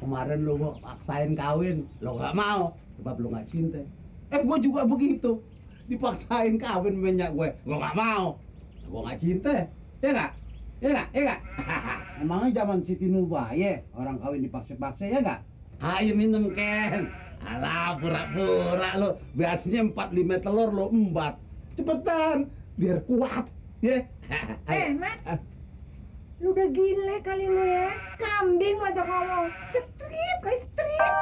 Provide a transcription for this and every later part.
kemarin lu gua paksain kawin, lu nggak mau, sebab lu nggak cinta. Gua juga begitu, dipaksain kawin minyak gue, gua nggak mau, gua nggak cinta, ya nggak? Ya nggak? Ya nggak? Emangnya zaman Siti Nurbaya orang kawin dipaksa-paksa ya nggak? Ayo minum Ken. Alah pura-pura lu, biasanya 4-5 telur lu embat. Cepetan, biar kuat, ya. Mat, lu udah gile kali lu ya. Kambing lu aja ngomong. Strip kali strip.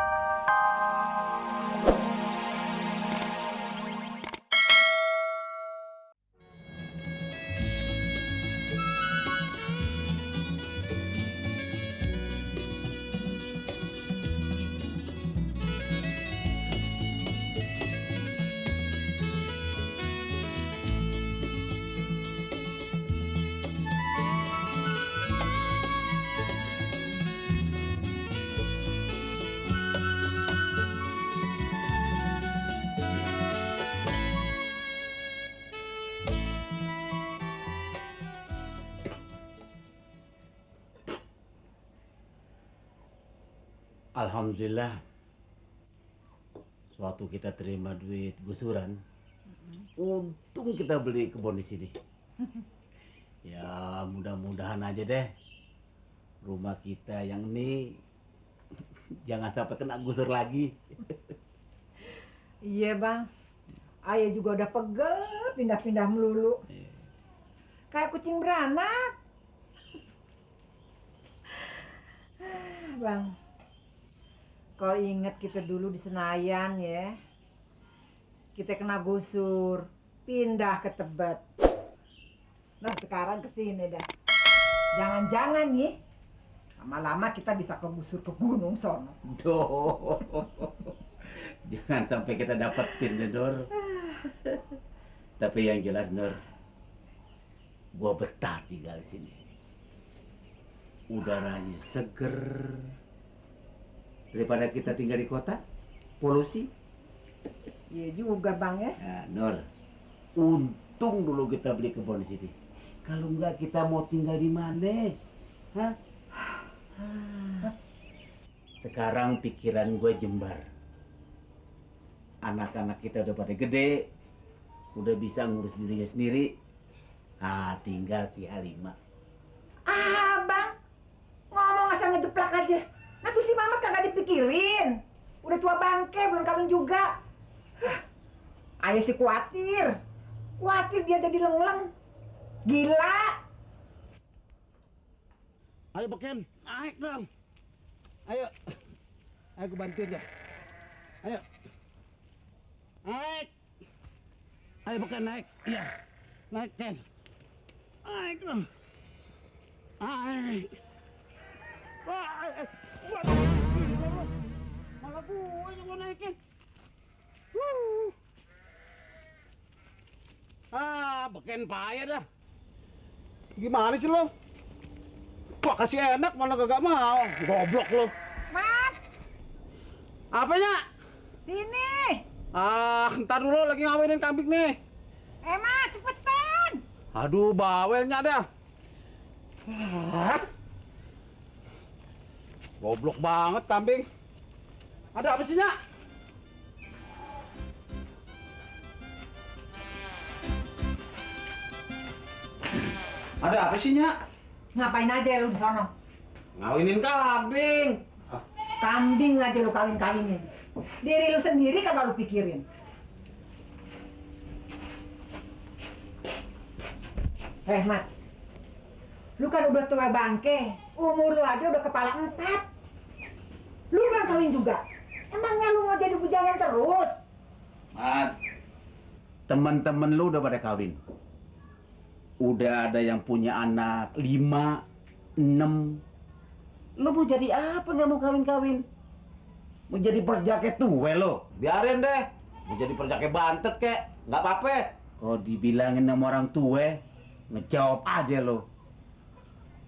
Alhamdulillah, suatu kita terima duit gusuran, untung kita beli kebun di sini. Ya mudah-mudahan aja deh, rumah kita yang ini jangan sampai kena gusur lagi. Iya bang, ayah juga udah pegel pindah-pindah melulu. Kayak kucing beranak. Bang, kalau inget kita dulu di Senayan ya, kita kena gusur, pindah ke Tebet. Nah sekarang ke sini dah. Jangan-jangan nih, lama-lama kita bisa kegusur ke gunung sono. Doh, jangan sampai kita dapetin deh Nur. Tapi yang jelas Nur, gua betah tinggal di sini. Udaranya seger. Daripada kita tinggal di kota, polusi. Iya juga bang ya. Nah, Nur, untung dulu kita beli kebun di sini. Kalau enggak kita mau tinggal di mana? Hah? Sekarang pikiran gue jembar. Anak-anak kita udah pada gede, udah bisa ngurus dirinya sendiri. Ah, tinggal si Halimah. Ah bang, ngomong asal ngejeplak aja. Nah tuh si Mamat kagak dipikirin. Udah tua bangke, belum kawin juga. Ayah sih khawatir. Khawatir dia jadi lengleng. Gila. Ayo Beken, naik dong. Ayo. Ayo gue bantuin ya. Ayo. Naik. Ayo Beken naik. Iya. Naik Ken. Naik dong. Naik. Wah, malah gue yang mau naikin. Beken payah dah. Gimana sih lo? Gua kasih enak malah gak mau. Goblok lo. Mat, Apanya? sini. Ntar dulu lagi ngawinin kambing nih. Mat, cepetan. Aduh, bawelnya dah. Goblok banget kambing. Ada apa sih, Nyak? Ada apa sih, Nyak? Ngapain aja lu di sono? Ngawinin kambing. Kambing aja lu kawin-kawinin. Diri lu sendiri kagak lu pikirin. Mat, lu kan udah tua bangke, umur lu aja udah kepala 4. Lu belum kawin juga. Emangnya lu mau jadi bujangan terus? Mat, teman-teman lu udah pada kawin. Udah ada yang punya anak 5, 6. Lu mau jadi apa nggak mau kawin-kawin? Mau jadi perjake tuwe lo? Biarin deh. Mau jadi perjake bantet kek, nggak apa-apa. Kalau dibilangin sama orang tua, ngejawab aja lo.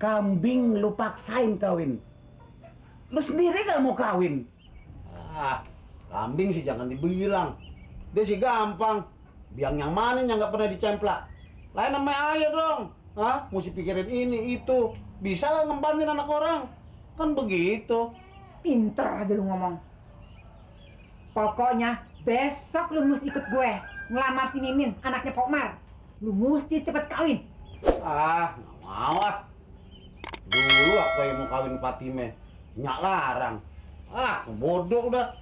Kambing lu paksain kawin. Lu sendiri nggak mau kawin. Kambing sih jangan dibilang. Dia sih gampang. Biang yang mana yang nggak pernah dicemplak. Lain namanya ayah dong. Mesti pikirin ini, itu. Bisa nggak ngempanin anak orang? Kan begitu. Pinter aja lu ngomong. Pokoknya besok lu mesti ikut gue ngelamar si Mimin, anaknya Pak Mar. Lu mesti cepet kawin. Ah, nggak mau ah. Dulu aku yang mau kawin Fatime, nyak larang. Ah, bodoh udah.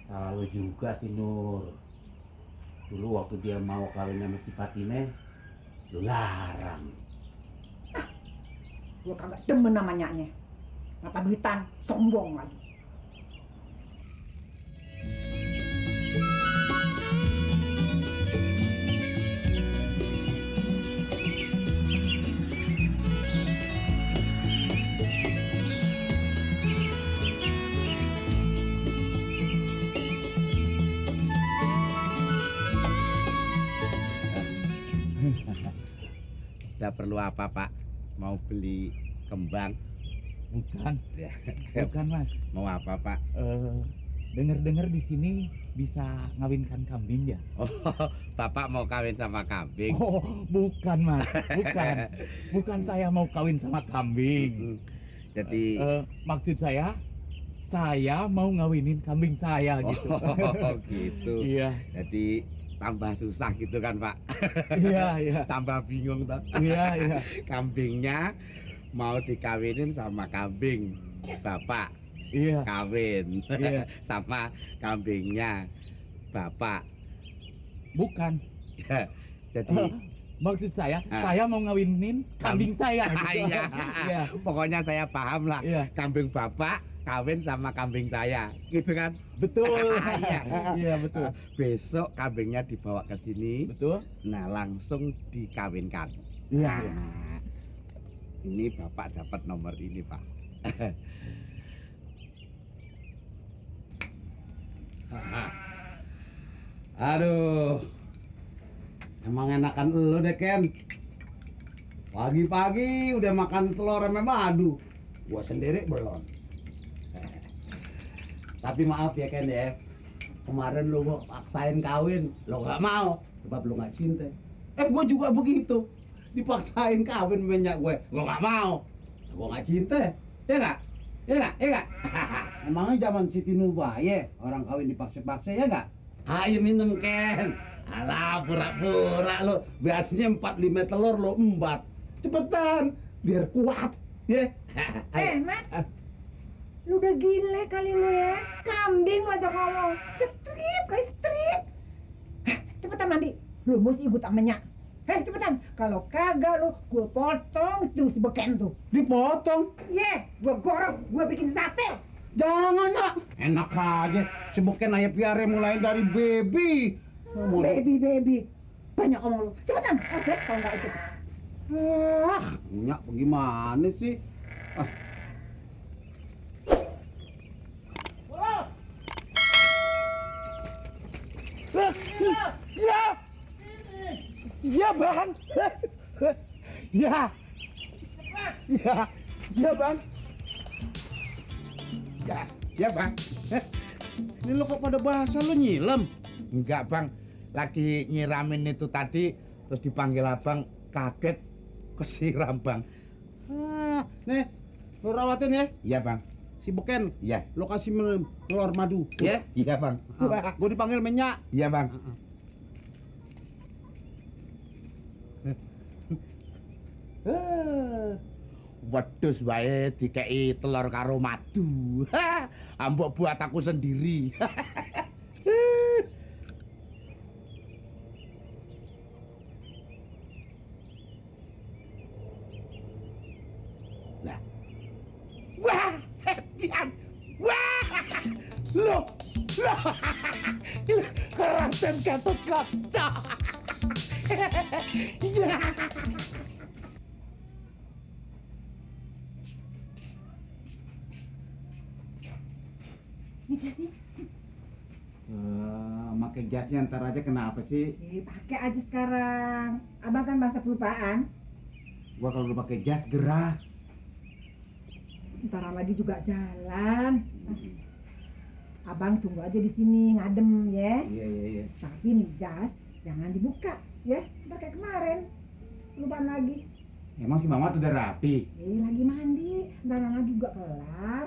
Salah lu juga sih Nur. Dulu waktu dia mau kawin sama si Fatime, lu larang. Gue kagak demen sama nyaknya. Mata duitan, sombong lagi. Tidak perlu apa Pak? Mau beli kembang? Bukan, Ya. bukan Mas. Mau apa Pak? Dengar-dengar di sini bisa ngawinkan kambing ya? Oh, Bapak mau kawin sama kambing? Oh, bukan Mas, bukan. Bukan saya mau kawin sama kambing. Jadi, Maksud saya mau ngawinin kambing saya gitu. oh gitu. Iya, Jadi tambah susah gitu kan Pak? iya. Tambah bingung toh. Iya. Kambingnya mau dikawinin sama kambing. Bapak Iya. kawin Iya. sama kambingnya Bapak. Bukan. Jadi Maksud saya mau ngawinin kambing saya. Gitu. Iya. Iya. Pokoknya saya paham lah. Iya. Kambing Bapak kawin sama kambing saya, gitu kan? Betul. Iya. Iya, betul. Besok kambingnya dibawa ke sini. Betul. Nah, langsung dikawinkan. Iya. Nah, ini Bapak dapat nomor ini, Pak. Aduh, emang enakan lu deh Ken. Pagi-pagi udah makan telur sama madu, gua sendiri belum. Tapi maaf ya Ken ya, kemarin lu gua paksain kawin, lu nggak mau, sebab lu nggak cinta. Gua juga begitu, dipaksain kawin minyak gue, gua nggak mau, gua nggak cinta, ya nggak? Ya nggak? Ya nggak? Emangnya zaman Siti Nurbaya orang kawin dipaksa-paksa ya nggak? Ayo minum Ken. Alah pura-pura lo, biasanya 4-5 telur lo embat. Cepetan, biar kuat, ya. Mat, lu udah gila kali lu ya. Kambing lu aja ngomong. Strip kali strip. Cepetan mandi. Lu mesti ikut amenya. Cepetan. Kalau kagak lu, gua potong tuh si beken tuh. Dipotong. Gua gorok, gua bikin sate. Jangan nak. Enak aja. Sebuken ayah piara mulai dari baby. Baby. Banyak ngomong lu. Cepetan. Asep kalau nggak ikut. Nyak bagaimana sih? Ya. Ya, Bang. Ya. Ya, Bang. Ya, Bang. Ini lo kok pada bahasa lo nyilem? Enggak, Bang. Lagi nyiramin itu tadi, terus dipanggil Abang, kaget kesiram, Bang. Nih, lo rawatin ya. Iya, Bang. Si Beken, Iya. lo kasih telur madu, ya? Iya, Bang. Gue dipanggil minyak. Iya, Bang. Wedhus wae dikei telur karo madu. Ambok buat aku sendiri. Lah. Wah, hetian. Wah. Loh. Kerasan Gatot Kaca. Ini jasnya. Pakai jasnya ntar aja kenapa sih? Pakai aja sekarang. Abang kan masa pelupaan. Gua kalau udah pakai jas gerah. Ntar lagi juga jalan. Abang tunggu aja di sini ngadem ya. Iya. Tapi nih jas Jangan dibuka, ya. Ntar kayak kemarin. Lupaan lagi. Emang si Mamat udah rapi? Lagi mandi. Ntar lagi juga kelar.